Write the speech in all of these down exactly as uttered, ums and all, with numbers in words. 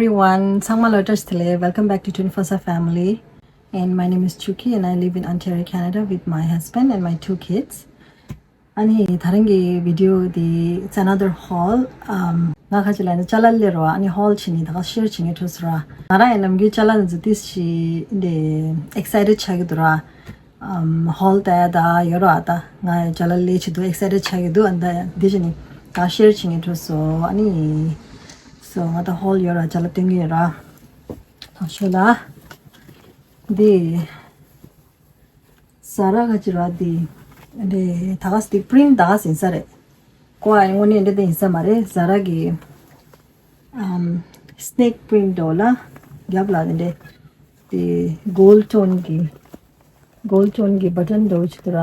Everyone, ཚང་མ་ལ་བཀྲ་ཤིས་བདེ་ལེགས། Welcome back to twenty-four seven family. And my name is Chuki and I live in Ontario, Canada with my husband and my two kids. ཨ་ནི་ད་རིང་གི་བི་ཌི་ཡོ་འདི། It's another haul. ཨམ། ང་ཁ་ཅིག་ལ་ནི་ཅ་ལག་སླེབས་རོ། ཨ་ནི་ཧོལ་བྱས་ནི་ད་ག་ཤེར་བྱེད་ངེས་འཕྲོ་སོང་ར། ང་རང་ཡང་ནམ་རྒྱུན་ཅ་ལག་འདི་ཚོ་ཏིས་ཤི་འདི་ཨེག་སའི་ཊེཌ་ཆགས་ཀྱི་འདུག་ར། ཨམ། ཧོལ་ད་ཡ་ད་ཡོད་ར། ཨ་ད་ང་ཅ་ལག་སླེབས་བྱེད་དུ་ཨེག་སའི་ཊེཌ་ཆགས་ཀྱི་འདུག་ཨ་ད་འདི་བྱས་ནི་ད་ཤེར་བྱེད་ངེས་འཕྲོ་སོང་། ཨ་ནི་སོ་ང་ད་ཧོལ་ཡོད་ར། ཅ་ལག་སྟོན་གྱི་ཡོད་ར། ད་ཤོད་ལ། འདི། ཟ་ར་ག་ཅི་ར་འདི། འདི་ད་ག་སི་པི་རིན་ཊི་ད་ག་སི་ཡིན་ས་རེད། ཀོ་ཨ་དངོས་གནས་འདི་འདི་ཡིན་ས་མ་རེད། ཟ་ར་གི་ཨམ། སི་ནེག་པི་རིན་ཊི་འདྲ་བོ་ལ་རྒྱབ་ལ་འདི་འདྲ། འདི་གོལ་ཌི་ཊོན་གི་གོལ་ཌི་ཊོན་གི་བ་ཊན་འདྲ་བོ་ཅིག་འདུག་ར།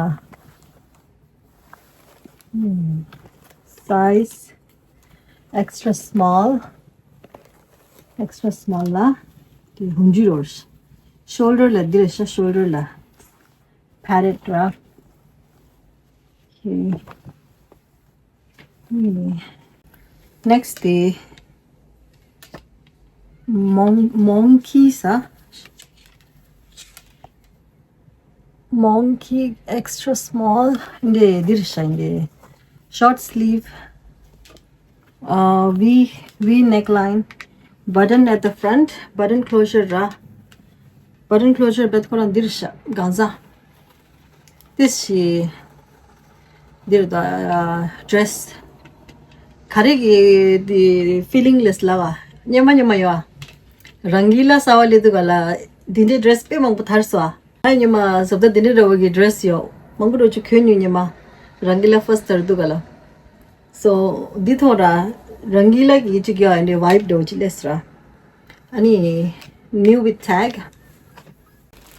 ཨམ། སའི་ཛི། Extra small. Extra small ལ། དེ་ཧུན་ཇུ་རོར། ཤོལ་ཌར་ལ་འདིར་ཤ། ཤོལ་ཌར་ལ། Padded ར། Okay. ནེག་སི་ཊི་དེ། མོང་མོང་ཁི་ས། མོང་ཁི་extra small འདི་འདིར་ཤ་འདི། Short sleeve. Uh, V, V neckline, button at the front, button closure ར། Button closure བེད་ཁོ་རང་འདིར་ཤ་གང་ཟ། ཏིས་ཤི། འདིར་ད། ཌི་རེ་སི། ག་རེ་གི་འདི་ཕི་ལིང་ལེ་སི་ལ་བ། སྙན་མ་སྙན་མ་ཡོད་ཨ། རང་གི་ལ་ས་བ་ལེ་དུ་ག་ལ། འདི་འདྲའི་ཌི་རེ་སི་དཔེ་མང་པོ་དར་སོང་ཨ། ཨ་ཉི་མ་བཟོ་ལྟ་འདི་འདྲའི་འདྲ་བོ་གི་ཌི་རེ་སི་ཡོད་མང་པོ་འགྲོ་ཆུ་གྱོན་ཉུ་ཉི་མ། རང་གི་ལ་ཕར་སི་ཊི་དར་དུ་ག་ལ། སོ། འདི་ཐོང་ར། རང་གི་ལ་གི་ཅིག་ཡོད་ཨ་འདྲའི་ཝའིབ་འདྲ་བོ་ཅིག་ལེ་སི་ར། ཨ་ནི། new with tag.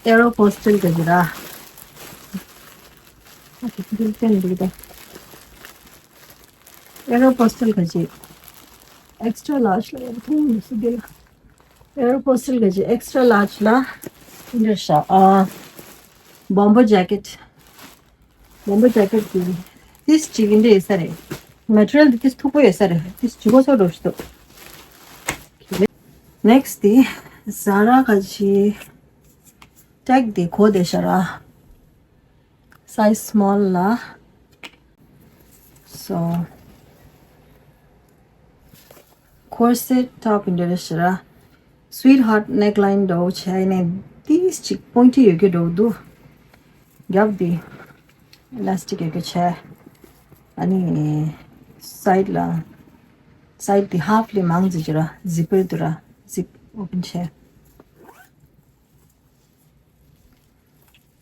Aeropostale ག་ཅི་ར། ཨ་ཅིག་ཅིག་ཅན་འདུག་ད། Aeropostale ག་ཅི། extra large ལ་ཡར་ཐོང་མི་སུ་དེ་ལ། Aeropostale ག་ཅི་extra large ལ། འདིར་ཤ། ཨ། བོམ་བར་ཇེ་ཀེཊ། བོམ་བར་ཇེ་ཀེཊ་དེ། ཏིས་ཅིག་འདི་ཡོད་ས་རེད། མེ་ཊི་རི་ཡལ་དེ་ཏིས་མཐུག་པོ་ཡོད་ས་རེད། ཏིས་ཅིག་གོ་སོ་འགྲོ་ཤི་ཏོ། ནེག་སི་ཊི་དེ། ཟ་ར་ག་ཅི། ཊེག་དེ་གོ་དེ་ཤ་ར། སའི་ཛི་སི་མོལ་ལ། སོ། ཀོར་སེ་ཊི་ཊོབ་འདྲ་རེད་ཤི་ར། སུའིཊ་ཧོཊ་ནེག་ལའིན་འདྲ་བོ་བྱས་ནས་ཏིས་ཅིག་པོན་ཊི་ཡོད་རྒྱུ་འདྲ་བོ་འདུག་རྒྱབ་འདི་ཨི་ལ་སི་ཊིག་ཡོད་རྒྱུ་བྱས། ཨ་ནི་སའིཌ་ལ། སའིཌ་འདི་ཧཱཕ་ལས་མང་ཙི་ཅིག་ར། ཛི་པར་འདུག་ར། ཛིབ་ཨོ་པན་བྱས།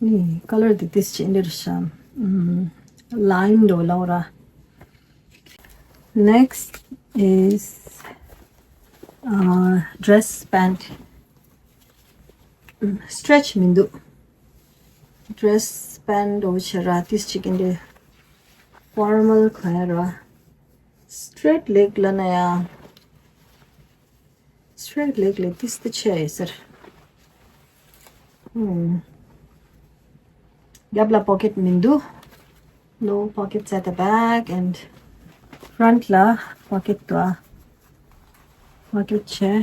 ནི་ཀ་ལར་འདི་ཏིས་ཅིག་འདིར་ཤམ། ལའིམ་འདྲ་བོ་ལ་འོ་ར། Next is, uh, dress pant. Stretch མི་འདུག dress pant འདྲ་བོ་བྱས་ར། ཏིས་ཅིག་འདི་ཕོར་མལ་ག་ཡ་ར། སི་ཊེ་ཊི་ལེག་ལབ་ན་ཡང་། སི་ཊེ་ཊི་ལེག་ལས་ཏིས་ཏི་ཆེ་ཡོད་ཟེར། ཧུམ། རྒྱབ་ལ་པོ་ཀེཊ་མི་འདུག No pockets at the back and front ལ་པོ་ཀེཊ་འདུག་པོ་ཀེཊ་ཆེ།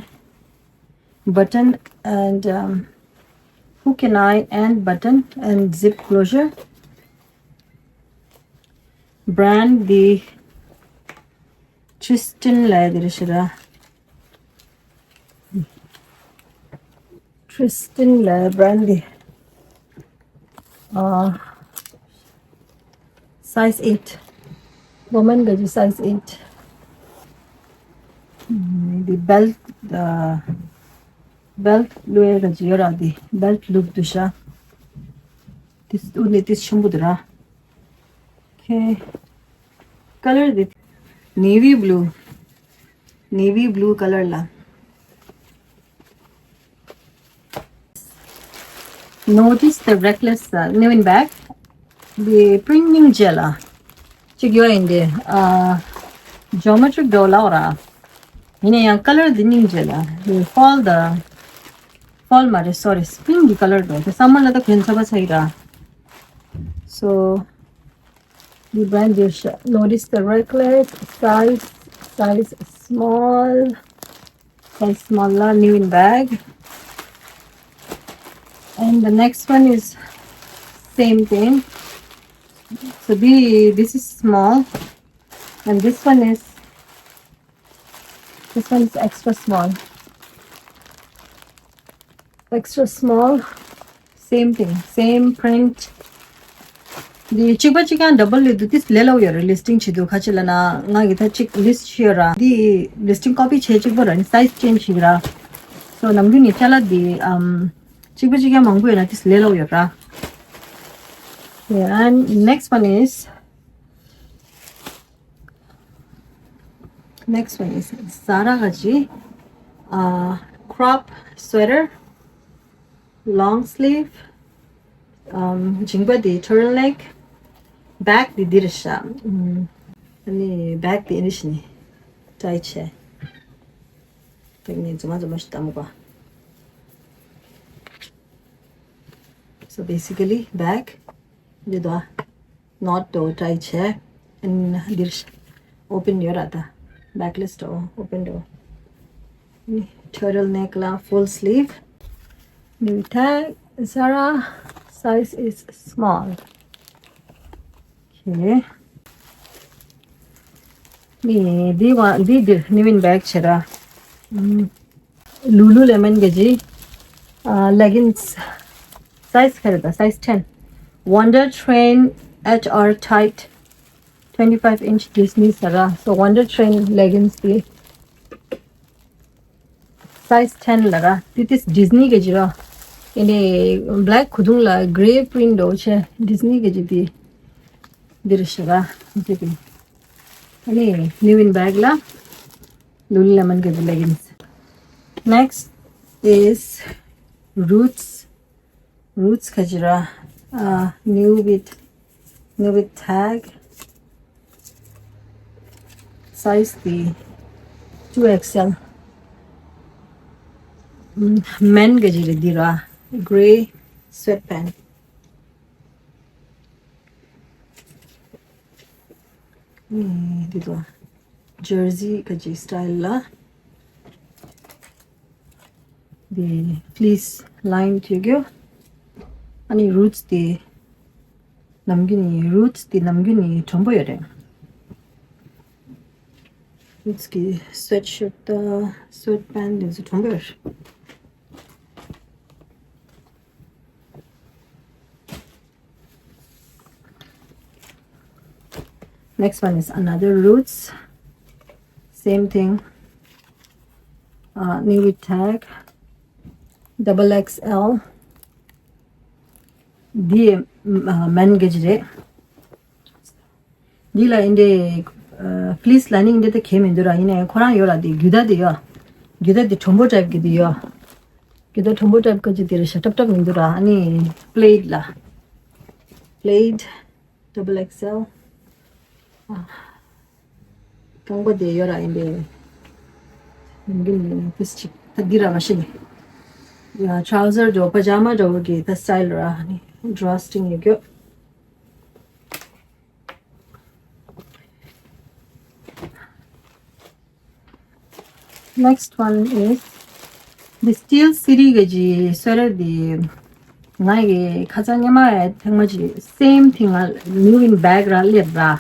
Button and, um, hook and eye and button and zip closure. Brand འདི་Tristan ལབ་ཡ་འདི་རེད་ཤི་ར། Tristan ལབ་ཡ་brand འདི། ཨ། size eight. Woman ག་ཅི་size eight. འདི་belt, uh, belt བླུག་ཡ་ག་ཅི་ཡོད་ར། འདི་belt བླུག་འདུག་ཤ། འདི་འདི་འདི་ཆེན་པོ་འདུག་ར། Okay. Color འདི་navy blue. Navy blue color ལ། Notice the reckless, uh, new in bag. The print སྙིང་རྗེ་ལ། གཅིག་ཡོད་ཡིན་ཏེ། ཨ། geometric འདྲ་བོ་ལ་འོ་ར། ཡིན་ན་ཡང་ཀ་ལར་འདི་སྙིང་རྗེ་ལ། The fall the fall མ་རེད། Sorry, spring གི་ཀ་ལར་འདྲ་བོ། དེ་སམ་མར་ལ་ད་གོན་ཚར་བ་ཚར་ཡིན་ར། So, the brand འདིར་ཤ། Notice the reckless, size, size small. Size small la, new in bag. And the next one is same thing. So the, this is small, and this one is, this one is extra small. Extra small, same thing, same print. འདི་གཅིག་པ་གཅིག་ཀྱང་double ལས་འདུག་དེ་ལས་སླ་པོ་ཡོད་རེད། listing བྱེད་དུས་ཁ་ཆེ་ལ་ན་ང་གི་ད་གཅིག་list བྱས་ཡོད་ར། འདི་listing copy བྱས་གཅིག་པོ་ར་ནི་size change བྱེད་ཀྱི་ར། So ནམ་རྒྱུན་ནི་ཅ་ལག་འདི་ཨམ་གཅིག་པ་གཅིག་ཀྱང་མང་པོ་ཡོད་ན་དེ་ལས་སླ་པོ་ཡོད་ར། Yeah, and next one is, next one is Zara ག་ཅི། ཨ་crop sweater, long sleeve, um མཇིང་པ་འདི་turtleneck, bag འདི་འདི་རེད་ཤག་ཨ་ནི་bag འདི་ཨ་ནི་ཤི་ནི་tie བྱས། དེ་ནི་རྫུན་མ་རྫུན་མ་ཞིག་བཏང་མོ་པ། So basically bag འདི་དོ། Knot དོ་tie བྱས། ཨན་འདིར་open ཡོད་ར་ད། backless དོ་open དོ། ནི་turtleneck ལ་full sleeve། ནི་tag Zara, size is small. Okay. ནི་འདི་བ་འདི་འདིར་new in bag བྱས་ར། ཨམ། Lululemon གི་ཇི། ཨ་leggings, size ག་རེ་ད། size ten. Wonder Train H R tight, twenty five inch Disney ཟེར་ར། So Wonder Train leggings དེ་size ten ལ་ར། དེ་དེ་Disney གི་ཇི་ར། ཨེ་ནི་black གོས་ཐུང་ལ་grey print འདྲ་བོ་བྱས། Disney གི་ཇི་དེ་འདིར་ཤི་ར། འདི་དེ། ཨ་ནི་new in bag ལ། Lululemon གི་leggings. Next is Roots. Roots ག་ཅི་ར། ཨ་new with, new with tag. Size དེ་two X L. ཨམ་men ག་ཅི་ར་འདི་ར། Grey sweatpant. ཨེ་འདི་དོ། jersey ག་ཅི་style ལ། འདི་fleece line བྱེད་རྒྱུ། ཨ་ནི་Roots དེ་ནམ་རྒྱུན་ནི་Roots དེ་ནམ་རྒྱུན་ནི་གྲུང་པོ་ཡོད་རེད། Roots གི་sweatshirt དང་sweatpant དེ་ཚོ་གྲུང་པོ་ཡོད་རེད། Next one is another Roots. Same thing. Uh, new with tag. Double X L. འདི་men གི་ཇི་རེད། འདི་ལ་ཨིན་དེ་fleece lining འདི་དེ་གས་མི་འདུག་ར། ཡིན་ནའི་ཁོ་རང་ཡོད་ར། དེ་རྒྱུ་ད་དེ་ཡོད། རྒྱུ་ད་དེ་གྲུང་པོ་type གི་དེ་ཡོད། རྒྱུ་ད་གྲུང་པོ་type གི་ཅི་དེ་རེད་ཤག་ཏབ་ཏབ་མི་འདུག་ར། ཨ་ནི་plaid ལ། plaid double X L. རྐང་པ་དེ་ཡོད་ར། ཨིན་དེ་ཡིན་གི་ནི་ཕིས་ཅིག་ད་འདི་ར་མ་ཤི་ནི། ཡ་trouser འདྲ་པ་ཇ་མ་འདྲ་བོ་གི་ད་style ར། ཨ་ནི་drawstring ཡོད་རྒྱུ། Next one is the Steel City གི་ཇི་སོ་ར་དེ། ང་ཡི་ཁ་ཚ་ཉི་མ་ཡ་ཐེངས་མ་ཅིག same thing ང་new in bag ར་སླེབས་ར།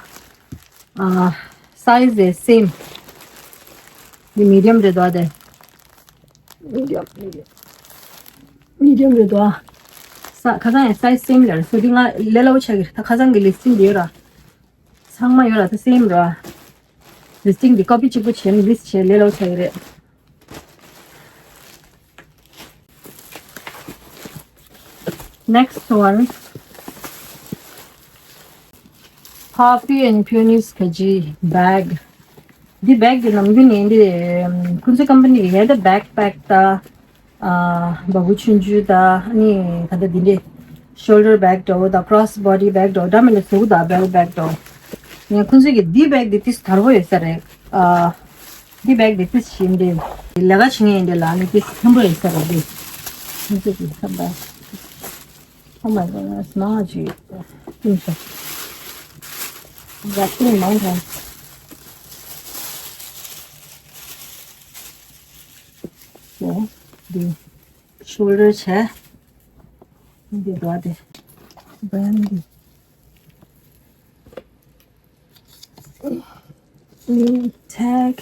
ཨ་size དེ་same. འདི་medium རེད་དོ་དེ། medium medium medium རེད་དོ། ས་ཁ་ཚང་ཡང་size same ལ་རེད། སོ་འདི་ང་ལས་སླ་པོ་ཆགས་ཀྱི་རེད། ད་ཁ་ཚང་གི་listing འདི་ཡོད་ར། ཚང་མ་ཡོད་ར། ད་same ར། listing འདི་copy གཅིག་པོ་བྱས་ནས་list བྱས་ལས་སླ་པོ་ཆགས་ཀྱི་རེད། Next one. Puffy and Peonies གི་ཇི་bag. འདི་bag འདི་ནམ་རྒྱུན་ནས་འདི་ཁོང་ཚོའི་company གི་ཡ་ད་backpack ད་ཨ་འབའ་འབུ་ཆུང་ཆུང་ད་ཨ་ནི་ད་ལྟ་འདི་འདྲའི་shoulder bag འདྲ་བོ་ད་cross body bag འདྲ་བོ་འདྲ་མི་འདྲ་བཟོ་གི་ད་bag bag འདྲ་བོ། ངས་ཁོང་ཚོའི་གི་འདི་bag འདི་ཏིས་དར་པོ་ཡོད་ས་རེད། ཨ་འདི་bag འདི་ཏིས་ཤིན་འདི་ལས་ཀ་བྱེད་མཁན་འདི་ལ་ནི་ཏིས་མཐོན་པོ་ཡོད་ས་རེད། འདི་ཁོང་ཚོའི་གི་ཁ་པར། Oh my goodness, མང་ཅིག་ཡིན་ཤག་ཡ་ཁྱིམ་མང་དང་། འདི་ཤོལ་ཌར་བྱས། འདི་འདུག་སྟེ། བན་འདི། མིང་ཊེག་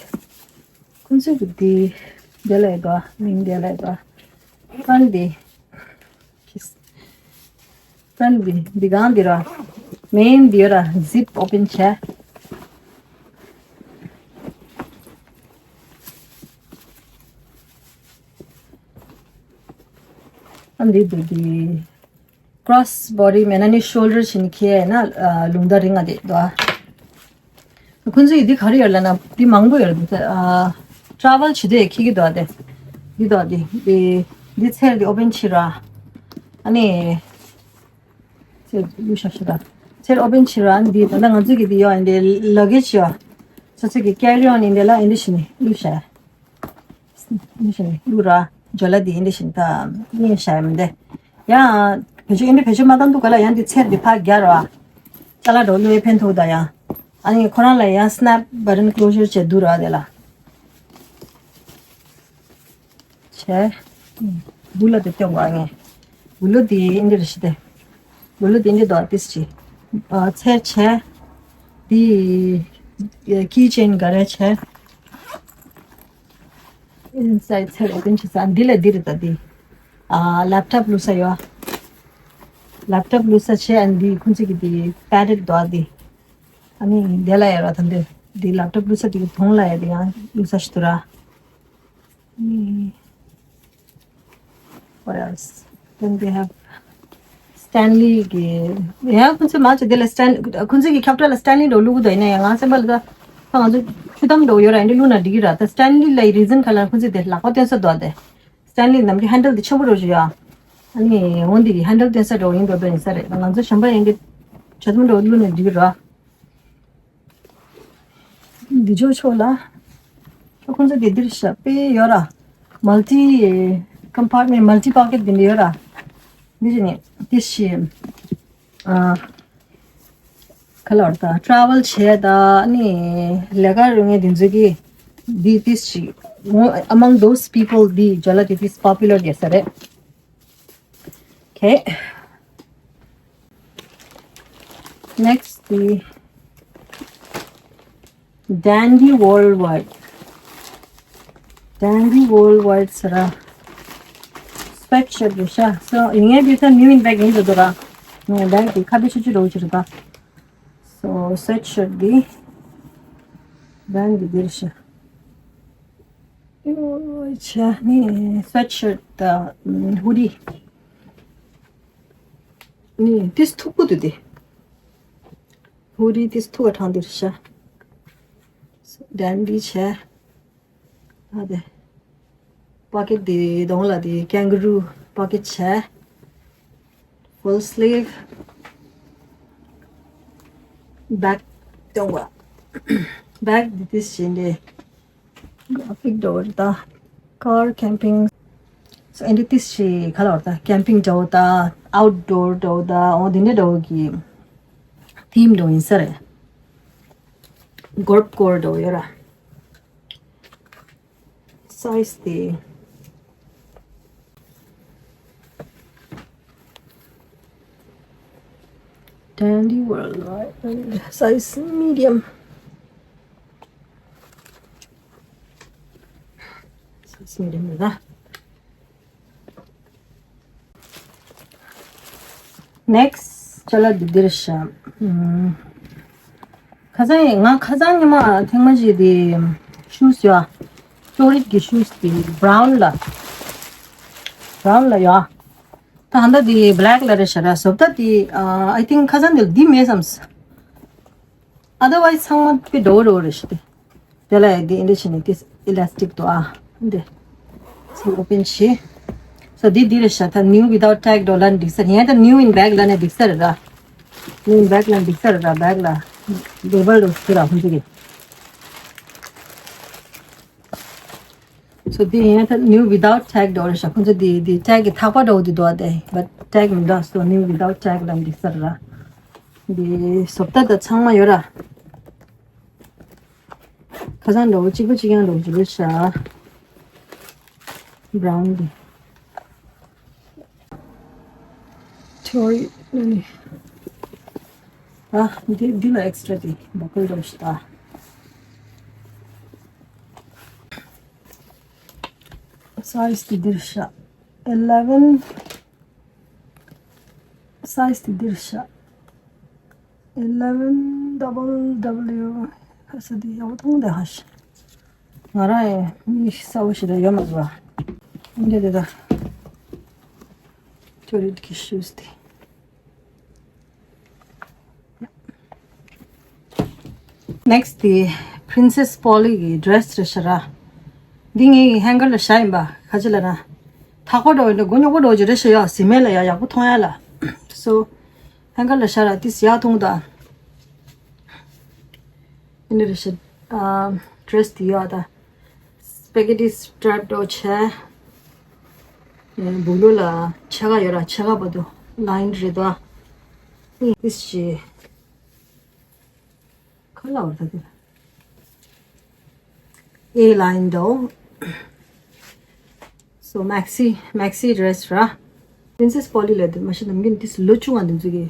ཁོང་ཚོས་ཀྱི་འདི་འདི་ལ་ཡོད་པ། མིང་འདི་ལ་ཡོད་པ། བན་འདི། བན་འདི་འདི་གང་འདི་ར། མེན་འདི་ར་ཟིབ་ཨོ་པན་བྱས། ཨ་འདི་འདི་འདི། ཀྲོ་སི་བོ་ཌི་མེད་ན་ནི་ཤོལ་ཌར་བྱས་ནས་འཁྱེར་ན་ལུང་བསྟར་རིང་ང་དེ་འདུག་ཨ། ཁོང་ཚོས་འདི་ག་རེ་ཡོད་ལབ་ན་འདི་མང་པོ་ཡོད་རེད་འདུག་ཨ། ཊེ་རེ་ཝལ་བྱེད་དུས་འཁྱེར་གྱི་འདུག་ཨ། དེ་འདི་འདུག་ཨ། དེ་འདི་འདི་ཚེར་འདི་ཨོ་པན་བྱེད་ར། ཨ་ནི་ཚེར་བླུགས་བཞག་ཤག་ད། ཚེར་ཨོ་པན་བྱེད་ར། ཨ་ནི་འདི་ད་ལྟ་ང་ཚོས་ཀྱི་འདི་ཡོད། ཨ་ནི་འདི་ལ་གེ་ཇི་ཡོད། ཚོ་ཚོས་ཀྱི་ཀེ་རི་ཨོན་ཡིན་འདི་ལ་ཨ་ནི་འདི་བྱས་ནས་བླུགས་བཞག་ཨིན་ཞིག་བླུགས་ར། ཇོ་ལ་དེ་ཨིན་ཞིག་ད་ཨིན་ཤ་ཡ་མི་འདི། ཡང་བེད་སྤྱོད་ཨིན་འདི་བེད་སྤྱོད་མ་བཏང་དུས་ག་ལ་ཡང་དེ་ཚེར་དེ་ཕར་རྒྱག་ར། ཅ་ལག་འགྲོ་བླུགས་ཡས་ཕན་ཐོགས་ད་ཡང་། ཨ་ནི་ཁོ་རང་ལ་ཡང་སི་ནེབ་བྷ་ཊན་ཀློ་ཞར་བྱས་བསྡུ་ར་དེ་ལ། བྱས། བུ་ལ་དེ་སྟོན་གོ་ཨ་ངས། བུ་ལ་དེ་ཨིན་འདི་རེད་ཤི་དེ། བུ་ལ་དེ་ཨིན་འདི་དོ་ཏིས་ཅི། ཚེར་བྱས། དེ་ཀི་ཅེན་ག་རེ་བྱས། ཨིན་སའིཌ་ཚེར་ཨོ་པན་བྱེད་ས་འདི་ལ་འདི་རེད་ད་འདི། ཨ། ལེབ་ཊོབ་བླུགས་ས་ཡོད། ལེབ་ཊོབ་བླུགས་ས་བྱས། ཨ་ནི་འདི་ཁོང་ཚོས་ཀྱི་འདི་པེ་ཌེཌ་འདུག་ཨ་འདི། ཨ་ནི་འདི་ལ་ཡོད་ར་ད་འདི། འདི་ལེབ་ཊོབ་བླུགས་ས་འདི་གི་གདོང་ལ་ཡོད། འདི་ཡང་བླུགས་ས་ཞིག་འདུག་ར། ཨ་ནི། What else? Then they have Stanley གི། ཡང་ཁོང་ཚོས་མང་ཆེ་དེ་ལ་སི་ཊན། ཁོང་ཚོས་ཀྱི་ཁྱབ་བསྒྲགས་ལ་སི་ཊན་ལི་འདྲ་བླུག་གི་འདུག་ཡིན་ན་ཡང་ང་སེམས་པ་ལ་ད། ད་ང་ཚོ་ཆུ་དམ་འདྲ་ཡོད་ར། ཡིན་འདི་བླུག་ན་འགྲིག་གི་ར། ད་སི་ཊན་ལི་ལ་ཡི་རི་ཛན་ག་ལ་ཁོང་ཚོས་དེ་ལག་པ་སྟོན་ས་འདུག་ཨ་དེ། སི་ཊན་ལི་ནམ་རྒྱུན་ཧན་ཌལ་དེ་ཆེན་པོ་འདྲ་ཞིག་ཡོད། ཨ་ནི་འོ་འདི་གི་ཧན་ཌལ་སྟོན་ས་འདྲ་ཡིན་འགྲོ་འདྲ་ཡིན་ས་རེད། ང་ཚོ་གཞན་པ་ཡིན་གྱི་ཆུ་དམ་འདྲ་བླུག་ན་འགྲིག་གི་ར། འདི་ཇོ་ཆོ་ལ། ཁོང་ཚོ་དེ་འདིར་ཞབས་པད་ཡོད་ར། མལ་ཊི་ཀམ་པཱརཊ་མེན་ཊི། མལ་ཊི་པོ་ཀེཊ་དེ་འདྲ་ཡོད་ར། འདི་ཅི་ནི་དེ་ཤི། ཨ། ཁ་ལོར་ད་ཊེ་རེ་ཝལ་བྱས་ད་ནི་ལས་ཀ་རུ་ངས་དེ་ཚོ་གི་འདི་དེ་ཤི། Among those people འདི་ཇོ་ལ་དེ་དེ་པོ་པུ་ལར་ཡོད་ས་རེད། Okay. Next the Dandy Worldwide. Dandy Worldwide ཟེར་ར། སི་ཝེ་ཊི་ཤར་ཊི་རེད་ཤག So ཡིན་ངེས་དེ་ཚོ་ནིའུ་ཨིན་བྷེག་ཡིན་འདུག་ར། ངས་བྷེག་དེ་ཁ་པའི་ཆུ་ཆུ་འདྲ་བོ་ཅིག་རེད་ད། So སི་ཝེ་ཊི་ཤར་ཊི་འདི། བྷེག་འདི་འདིར་ཤག་ཨོ་ཆ་ནི་སི་ཝེ་ཊི་ཤར་ཊི་དང་ཧུ་ཌི། ནི་ཏིས་ཐུག་པོ་དུ་དེ། ཧུ་ཌི་ཏིས་ཐུག་ག་དྲང་དུ་ཤ། ཌན་ཌི་བྱས། ཨ་དེ། པོ་ཀེཊ་དེ་གདོང་ལ་དེ་ཀེང་ག་རུ་པོ་ཀེཊ་བྱས། Full sleeve. བྷེག་གདོང་བ། བྷེག་དེ་ཏིས་བྱས་ནས། Graphic འགྲོ་བ་རེད་ད། Car camping. So ཨེ་འདྲ་ཏིས་ཤི་ག་ལ་བར་ད་ཀེམ་པིང་འགྲོ་བ་ད། Outdoor འགྲོ་བ་ད། འོ་དེ་འདྲ་འགྲོ་བ་གི་ཐིམ་འགྲོ་ཡིན་ས་རེད། གོལ་ཕ་ཀོར་སི་འགྲོ་ཡོད་ར། སའི་ཛི་དེ། Dandy Worldwide. Size medium. Size medium ལ། Next ཅ་ལག་འདི་འདིར་བཞག་ཁ་སང་ཡིན། ང་ཁ་སང་ཉི་མ་ཐེངས་མ་ཅིག་དེ་ཤུ་ཟི་ཡོད། ཀྲོ་རིག་གི་ཤུ་ཟི་དེ་བྷ་རའུན་ལ། བྷ་རའུན་ལ་ཡོད། ད་ཧ་ད་དེ་བྷེ་ལེག་ལ་རེད་ཤག་ར། བཟོ་ལྟ་དེ་I think ཁ་སང་དེ་འདི་མེད་བསམ། Otherwise ཚང་མ་དཔེ་འགྲོ་འགྲོ་རེད་ཤག་དེ། དེ་ལ་ཡ་དེ་འདི་བྱས་ནས་དེ་ཨི་ལ་སི་ཊིག་དོ་ཨ། འདི། ཚུར་ཨོ་པན་བྱས། So འདི་འདི་རེད་ཤག་ད་new without tag འགྲོ་ལ་འགྲིག་ས་རེད། ཡང་ད་new in bag ལ་ནས་འགྲིག་ས་རེད་ར། New in bag ལ་འགྲིག་ས་རེད་ར། བྷེག་ལ་ལེ་བལ་རུ་ཚུར་ར་ཧུན་ཚུ་གི། So འདི་ཡང་ད་new without tag འགྲོ་རེད་ཤག་ཁོང་ཚོ་འདི་འདི་ཊེག་གི་ཐག་པ་འགྲོ་འདི་འདུག་ཨ་དེ། But ཊེག་མི་འདུག So new without tag ལ་འགྲིག་ས་རེད་ར། འདི་བཟོ་ལྟ་ད་ཚང་མ་ཡོད་ར། ཁ་སང་འདྲ་བོ་གཅིག་པ་གཅིག་རྐྱང་འདྲ་བོ་ཅིག་རེད་ཤག་བྷ་རའུན་གྱི། ཐོ་རི་ནི། ཨ། འདི་འདི་ལ་ཨེག་སི་ཊ་ར་དེ་བ་ཀལ་འདྲ་པོ་ཞིག་ད། སའི་ཛི་དེ་འདིར་ཤག་ཨེ་ལེ་ཝན། སའི་ཛི་དེ་འདིར་ཤག་ཨེ་ལེ་ཝན་ཌབ་ལ་ཡུ་ཌབ་ལ་ཡུ། ཨ་ས་འདི་ཡག་པོ་མཐོང་དེ་ཧ་ཤ། ང་རང་ཡང་མིག་གསལ་པོ་ཞིག་ད་ཡོད་མ་རེད་པ། འདི་དེ་ད། ཐོ་རི་གི་ཤུ་ཛི་དེ། ནེག་སི་ཊི་དེ་Princess Polly གི་ཌི་རེ་སི་རེད་ཤག་ར། འདི་ངའི་ཧེང་གར་ལ་བཞག་ཡིན་པ། ག་ཅི་ལབ་ན། ཐག་པ་འདྲ་པོ་འདྲ་མགོ་རྙོག་པོ་འདྲ་པོ་ཅིག་རེད་ཤག་ཡ། གཟིམ་མལ་ལ་ཡ་ཡག་པོ་མཐོང་ཡ་ལ། སོ། ཧེང་གར་ལ་བཞག་ར་ཏིས་ཡག་མཐོང་ད། ཨ་ནི་རེད་ཤག་ཨ། ཌི་རེ་སི་དེ་ཡོད་ད། སྤེ་གེ་ཊི་སི་ཊེབ་འདྲ་པོ་བྱས། ཨེ། སྦུག་ལོགས་ལ་ཕྱེད་ཀ་ཡོད་ར། ཕྱེད་ཀ་བར་དུ་ལའིན་རེད་དོ། ཨ་ནི་ཏིས་ཞིག་ཁ་ལ་བར་ད་དེ། ཨེ་ལའིན་འདྲ་པོ། སོ་མེག་སི་མེག་སི་ཌི་རེ་སི་ར། Princess Polly ལ་དེ་མ་གཞི་ནམ་རྒྱུན་ཏིས་ལོ་ཆུང་བ་འདི་ཚོ་གི།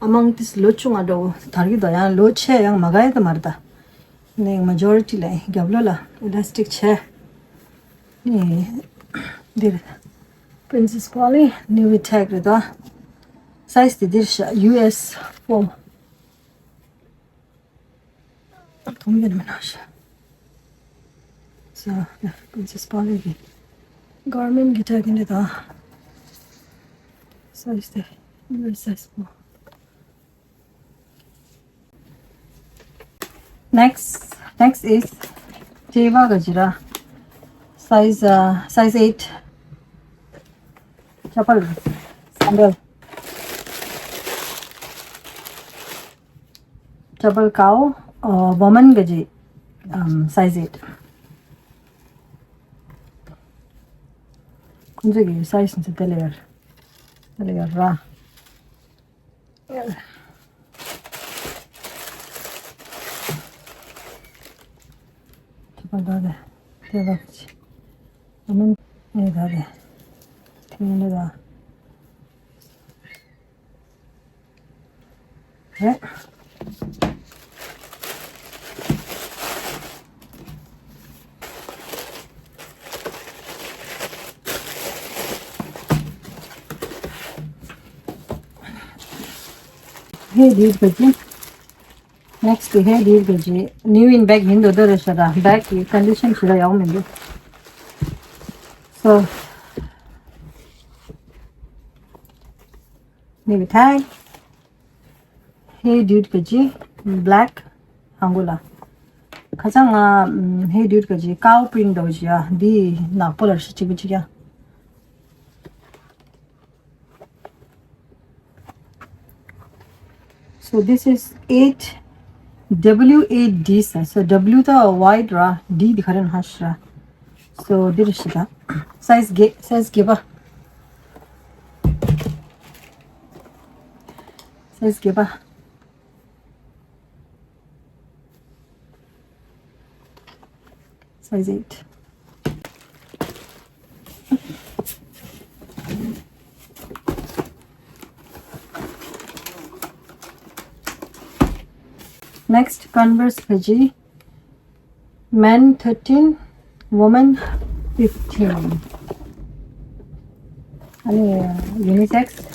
ཨ་མང་ཏིས་ལོ་ཆུང་བ་འདྲ་པོ་དར་གི་འདུག་ཡང་ལོ་ཆེ་ཡང་མ་དགའ་ཡ་ད་མ་རེད་ད། ནས་མ་ཇོ་རི་ཊི་ལ་རྒྱབ་ལོགས་ལ་ཨི་ལ་སི་ཊིག་བྱས། ནས་འདིར་Princess Polly New Attack རེད་དོ། སའི་ཛི་དེ་འདིར་ཤག་ཡུ་ཨེས་ཕོར། མཐོང་ཡོད་མི་ན་ཤ། ས་ཡ་Princess Polly གི་གར་མེན་གི་ཊེག་ཡིན་ད། སའི་ཛི་དེ་ཡུ་ཨེས་ཕོར། Next, next is Teva Gajra, size, uh, size eight. Chappal, sandal. Chappal cow, uh, woman gaji, um, size eight. ཁོང་ཚོ་གི་སའི་ཛི་ནི་དེ་ལ་ཡོད། དེ་ལ་ཡོད་ར། ཁྱི་པ་ད་དེ་དེ་ལ་ཅི། ཨ་མན་ཨེ་ད་དེ་དེ་ཡིན་ལ་ད། རེད། ཧེ་ཌིར་ག་ཅི། ནེག་སི་ཊི་ཧེ་ཌིར་ག་ཅི། ནིའུ་ཨིན་བེག་ཡིན་འདུག་ད་རེད་ཤག་ད་བེག་གི་ཀོན་ཌི་ཤན་ཞེ་དྲག་ཡག་པོ་མི་འདུག་སོ། ནི་བི་ཐའི། ཧེ་ཌིར་ག་ཅི། བྷེ་ལེག་ཧང་གོ་ལ། ཁ་སང་ང་ཧེ་ཌིར་ག་ཅི་ཀའོ་པི་རིན་ཊི་འདྲ་པོ་ཅིག་ཡ། འདི་ནག་པོ་ལ་ཤི་གཅིག་པ་ཅིག་ཡ། So this is eight, W eight D size. So W ད་ཝའིཌ་ར། D དེ་ག་རེ་ན་ཧ་ཤ་ར། So འདི་རེད་ཤག་ད། སའི་ཛི་བརྒྱད། སའི་ཛི་བརྒྱད་པ། སའི་ཛི་བརྒྱད་པ། Size eight. Next, Converse ག་ཅི། Men thirteen, women fifteen. ཨ་ནི་ཡུ་ནི་སེག་སི།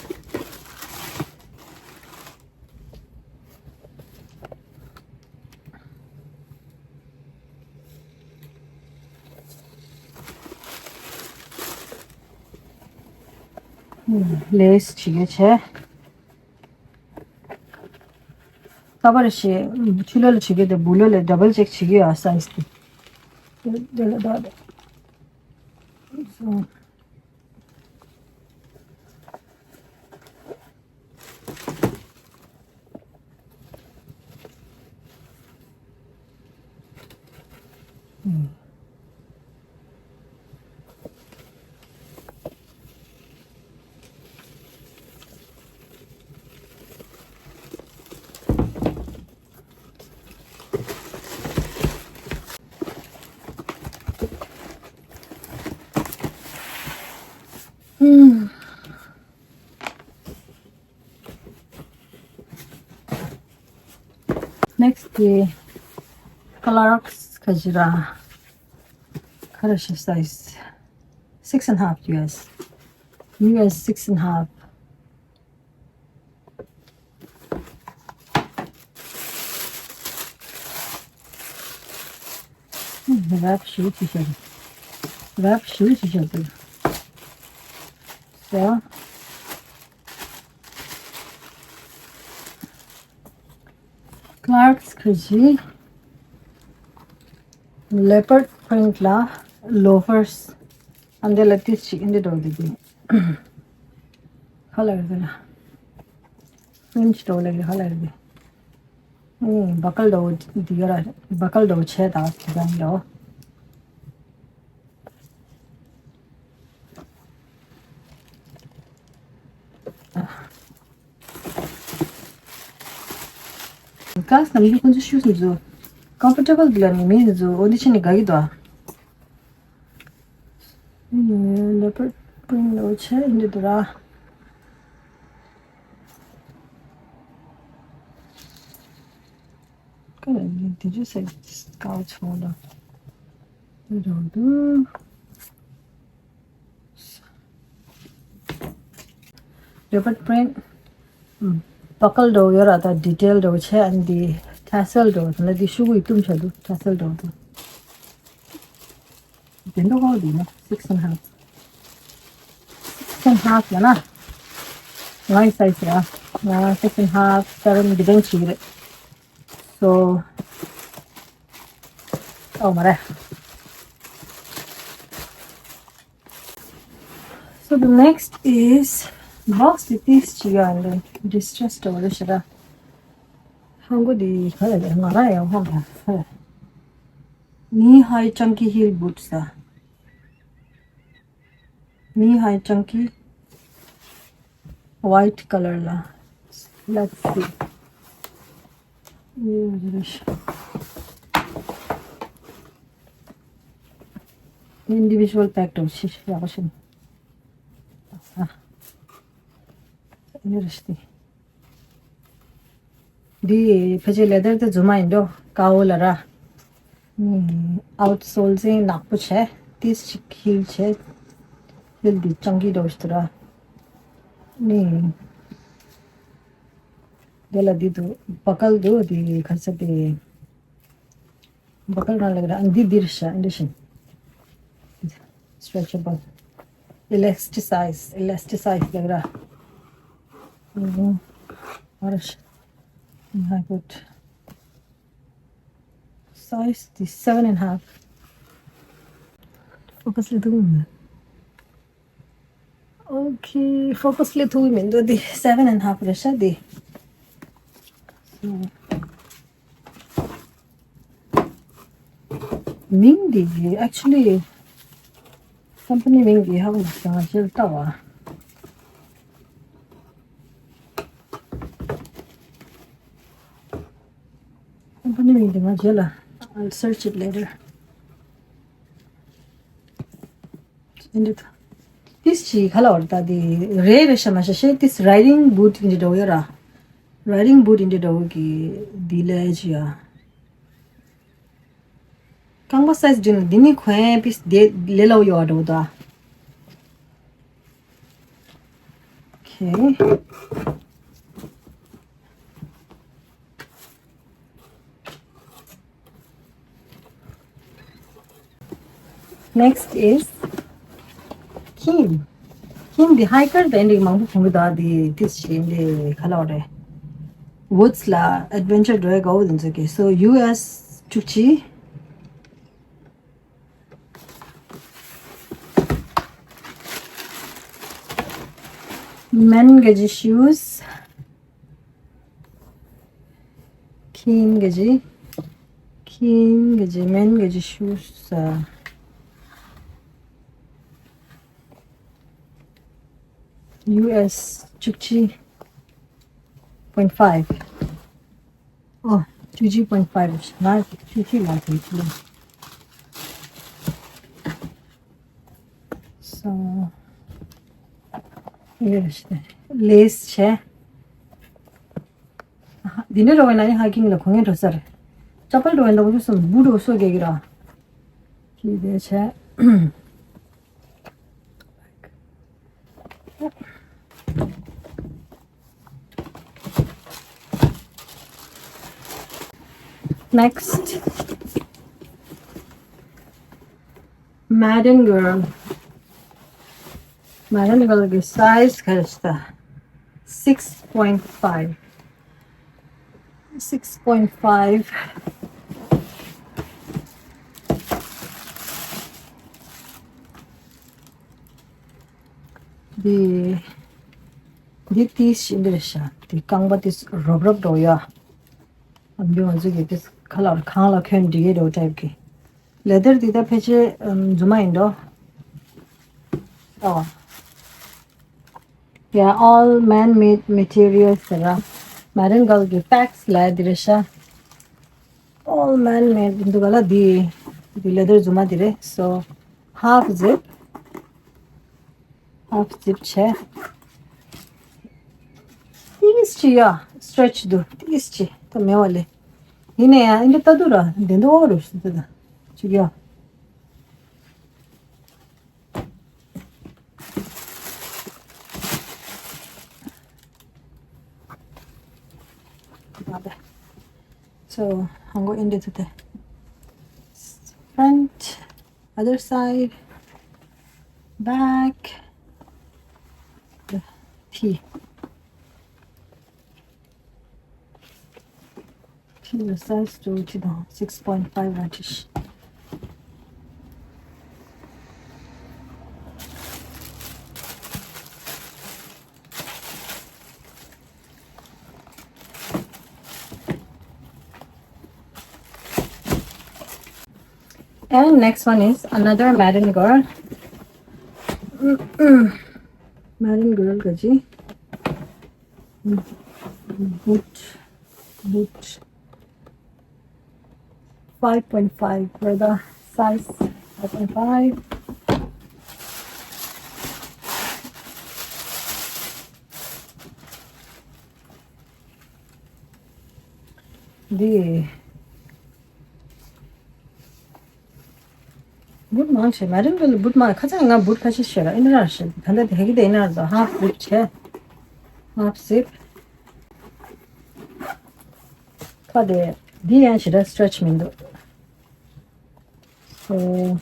ལེ་སི་བྱེད་ཀྱི་བྱས། ད་པར་ཞེས་ཕྱི་ལོགས་ལ་བྱེད་ཀྱི་དེ་སྦུག་ལོགས་ལ་ཌབ་བལ་ཅེག་བྱེད་ཀྱི་ཡོད་ཨ། སའི་ཛི་དེ། དེ་ལ་ད་དེ། Next དེ་Clarks ག་ཅི་ར། ག་རེ་ཤི་size six and half U S. U S six and half. རབ་ཞུ་ཅི་བྱ། རབ་ཞུ་ཅི་བྱ་དུ། So Clarks ག་ཅི། Leopard print ལ་loafers. ཨ་འདི་ལ་ཏིས་ཅིག་འདི་འགྲོ་འདི་འདི། ཧ་ལ་རེད་ལ། French འགྲོ་ལ་ཧ་ལ་རེད། ཨེ་buckle འགྲོ་འདི་ཡོད་ར། Buckle འགྲོ་བྱས་ད་design འགྲོ། ག་ས་ནམ་རྒྱུན་ཁོང་ཚོ་shoes འདི་ཚོ་comfortable འདི་ལ་ནི་མི་འདི་ཚོ་འོ་འདི་ཕྱིན་ནས་དགའ་གི་འདུག་ཨ། Leopard print འོ་ཆེ་འདི་འདུག་ར། ཀ་ལ་ནི་འདི་ཚོ་ས་དཀའ་བ་ཆེན་པོ་འདུག་འདི་རང་འདུག Leopard print buckle འདྲ་བོ་ཡོད་ར། ད་detail འདྲ་བོ་བྱས། ཨ་ནི་འདི་tassel འདྲ་བོ་དང་ལ་འདི་ཤུ་གུ་ཡི་བཏུམ་བྱ་འདུག tassel འདྲ་བོ་དང་། དེ་འདྲ་བོ་འདི་ན་six and half six and half ཡ་ན། ངའི་size ར། ང་six and half seven འདི་འདྲ་བྱེད་ཀྱི་རེད། So ཨོ་མ་རེད། So the next is box དེ་ཏིས་ཅི་ཡོད་ཨ་འདི་distress འདྲ་བོ་རེད་ཤི་ར། ཧང་གོ་དེ་ག་ལ་རེད། ང་ར་ཡང་ཧང་ག་knee high chunky heel boots ཨ། Knee high chunky white color ལ། Let's see. Individual pack འདྲ་བོ་ཞིག་ཡག་པོ་ཞིག་ཨ། འདི་ཕལ་ཆེར་leather དེ་རྫུན་མ་ཡིན་འགྲོ། དཀར་པོ་ལ་ར། ཨུམ། outsole ཟིན་ནག་པོ་བྱས། ཏིས་ཅིག་heel བྱས། heel འདི་chunky འདྲ་བོ་ཞིག་འདུག་ར། ནི། དེ་ལ་འདི་འདུག buckle འདུག་འདི་ག་ཚོད་དེ། Buckle རང་ལ་ར་འདི་འདིར་ཤ་འདི་བཞིན། Stretchable. Elasticize, elasticize ལ་ར། ཨུམ། ཨ་ར་ཤ། My God. Size འདི་seven and half. Focus ལ་འདུག་མི། Okay, focus ལ་ཐུག་མི་འདུག་འདི་seven and half རེད་ཤག་འདི། So མིང་འདི་actually company མིང་འདི་ཧ་གོ་མ་སོང་། ང་ཞེ་ལྟ་བ། Company མིང་འདི་ང་རྗེས་ལ། I'll search it later. ཨེ་འདི་ཏིས་ཅི་ག་ལ་བར་ད་འདི་རེད་རེད་ཤ་མ་ཤ་ཤེ། ཏིས་riding boot ཡིན་འདྲ་བོ་ཡོད་ར། Riding boot ཡིན་འདྲ་བོ་གི་འདི་ལས་ཅི་ཡ། རྐང་པ་size འདི་ནི་འདི་ནི་གོན་པིས་དེ་ལས་ལའོ་ཡོད་འགྲོ་ད། Okay. Next is ཁྱིམ། ཁྱིམ་འདི་hiker དེ་འདྲའི་མང་པོ་གོན་གི་འདུག་འདི་ཏིས་ཞིག་འདི་ག་ལ་བ་རེད། Woods ལ་adventure འགྲོ་ཡ་དགའ་བོ་འདི་ཚོ་གི། So U S བཅུ་གཅིག Men གི་shoes. ཁྱིམ་གི་ཁྱིམ་གི་men གི་shoes ཨ། U S བཅུ་གཅིག point five. Oh, two G point five. Nice, two G like it. So, ལེས་བྱས། འདི་འདྲ་འགྲོ་བའི་ན་ནི་ཧ་ཀིང་ལ་གོ་ངེས་འགྲོ་ས་རེད། ཅ་པལ་འགྲོ་བའི་འདུག་ཅུ་སོང་བུ་འགྲོ་སོ་རྒྱག་གི་ར། ཁྱི་དེ་བྱས། Next, Madden Girl. Madden Girl གི་size ག་རེ་ཞིག་ད། Six point five. Six point five. འདི། འདི་ཏིས་ཤིག་འདི་རེད་ཤག་འདི་རྐང་པ་ཏིས་རོབ་རོབ་འགྲོ་ཡ། ཨ་འདི་ང་ཚོ་གི་ཏིས་ཁ་ལག་གང་ལ་གོན་འགྲིག་གི་འགྲོ་ཊའིབ་གི། ལེ་དར་འདི་ད་ཕལ་ཆེར་ཨམ་རྫུན་མ་ཡིན་འགྲོ། ཨོ། Yeah, all man-made materials ཟེར་ར། Madden Girl གི་facts ལ་འདི་རེད་ཤག All man-made འདུག་ག་ལ་འདི། འདི་ལེ་དར་རྫུན་མ་འདི་རེད། So, half zip. Half zip བྱས། ཏིས་ཅི་ཡ་stretch འདུག་ཏིས་ཅི་ད་མེད་པ་ལས། ཡིན་ན་ཡང་འདི་ལྟ་དུས་ར་འདི་འདུག་རུ་ཞིག་ད་ཅིག་ཡ། So, I'm going to the front, other side, back, the T. T the size to T the six point five range. And next one is another Madden Girl. Madden Girl ka ji. Boot, boot. Five point five, brother. Size five point five. འདི། བུད་མང་ཆེ་མ་རིང་གི་བུད་མང་ཁ་ཚ་ང་བུད་ཁ་ཤས་ཤེས་ར་ཨིན་ར་ཤེས་ད་ལྟ་དེ་ཧེ་གི་དེ་ཨིན་ར་ཟ་ཧབ་བུད་ཆེ་ཧབ་སིབ་ཁ་དེ་འདི་ཡང་ཞེ་དྲག་སི་ཊེ་ཆི་མི་འདུག་སོ།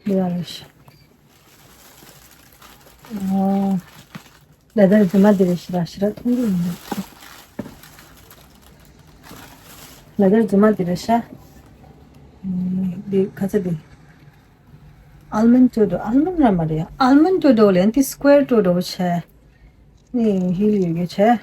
འདི་ཡང་རེད་ཤག་ཨོ། ལ་དྭགས་རྫུན་མ་འདི་རེད་ཤག་ར་ཤག་ར་མཐོང་གི་མི་འདུག་ལ་དྭགས་རྫུན་མ་འདི་རེད་ཤག་འདི་ག་ཚོད་འདི། ཨལ་མོན་ཌི་ཊོ་ཌོ། ཨལ་མོན་ཌི་ར་མ་རེད། ཨལ་མོན་ཌི་ཊོ་ཌོ་ལན་ཏི་སི་ཀོ་ཡར་ཊོ་ཌོ་བྱས། ནི་ཧིལ་ཡོད་གི་བྱས།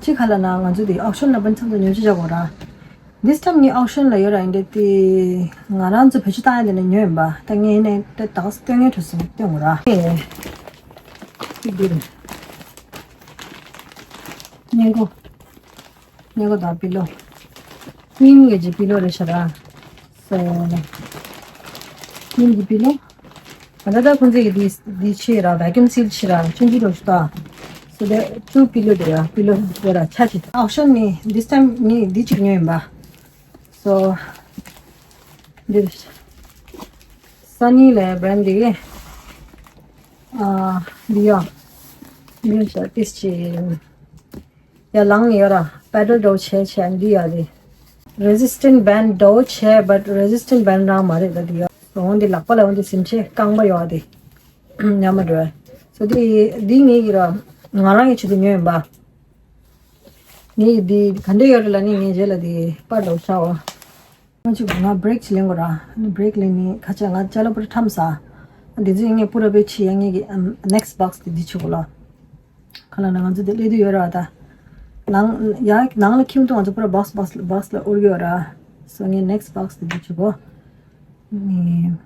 ཅི་ག་ལ་ན་ང་ཚོ་དེ་ཨོག་ཤོན་ལ་པན་ཚང་དུ་ཉོ་ཅི་བྱ་དགོས་ར། This time ངའི་ཨོག་ཤོན་ལ་ཡོད་ར་ཡིན་དེ་དེ་ང་རང་ཚོ་བེད་སྤྱོད་བཏང་ཡ་དེ་ནས་ཉོས་ཡིན་པ། ད་ངས་ནས་དེ་དག་སྟོན་ངའི་གྲོ་སོང་སྟོན་དགོས་ར། ཨེ། ཅིག་འདིར། སྙན་གོ། སྙན་གོ་དང་པི་ལོ། ཀུན་གྱི་ཀྱི་པི་ལོ་རེད་ཤག་ར། སོ། ཀུན་གྱི་པི་ལོ། ད་ལྟ་ཁོང་ཚོས་ཀྱི་འདི་འདི་ཕྱིར་ར་བེ་ཀུམ་སིལ་ཕྱིར་ར་ཆུང་ཆུང་འགྲོ་ཤུགས་ད། སོ་དེ་ཏུ་པི་ལོ་དེ་ར་པི་ལོ་དེ་ར་ཆ་ཅིག་ཨོག་ཤོན་ནི་this time ངས་འདི་གཅིག་ཉོས་ཡིན་པ། སོ། འདི། སན་ནི་ལབ་བྲན་ཌི་འདི་གི་ཨ། འདི་ཡ། འདི་ཤ་ཏིས་ཅི། ཡ་ལང་ནི་ཡོད་ར། པེ་ཌལ་འདྲ་བོ་བྱས་བྱས་འདི་ཡ་རེད། རེ་ཟི་སི་ཊེན་ཊི་བེན་ཌི་འདྲ་བོ་བྱས་but resistant band རང་མ་རེད་ད་འདི་ཡ། འོང་འདི་ལག་པ་ལ་འོང་འདི་སིམ་ཆེ་རྐང་པ་ཡོད་འདི། ཉམས་མ་འགྲོ། སོ་འདི་འདི་ངེད་ཀྱི་ར། ང་རང་གི་ཆེད་དུ་ཉོས་ཡིན་པ། ངེད་ཀྱི་འདི་ག་འདྲ་ཡོད་རེད་ལ་ནི་ངས་རྗེས་ལ་འདི་པར་འདྲ་བོ་བཞག་འོ། ང་ཅིག་ང་break ཅིག་ལེན་དགོས་ར། ཨ་ནི་break ལེན་ནི་ཁ་ཆ་ང་ཅ་ལག་པུ་ར་ཁྲམ་ས། ཨ་འདི་ཚོ་ཡང་ངས་པུ་ར་བེ་ཆི་ཡང་ངས་ཀྱི་next box དེ་འདི་ཆུ་གོ་ལ། ཁ་ལ་ན་ང་ཚོ་དེ་ལས་དུ་ཡོད་ར་ད། ནང་ཡ་ནང་ལ་ཁྱིམ་དུ་ང་ཚོ་པུ་ར་box box box ལ་འུར་ཡོད་ར། སོ་ངས་next box དེ་འདི་ཆུ་གོ། ནི།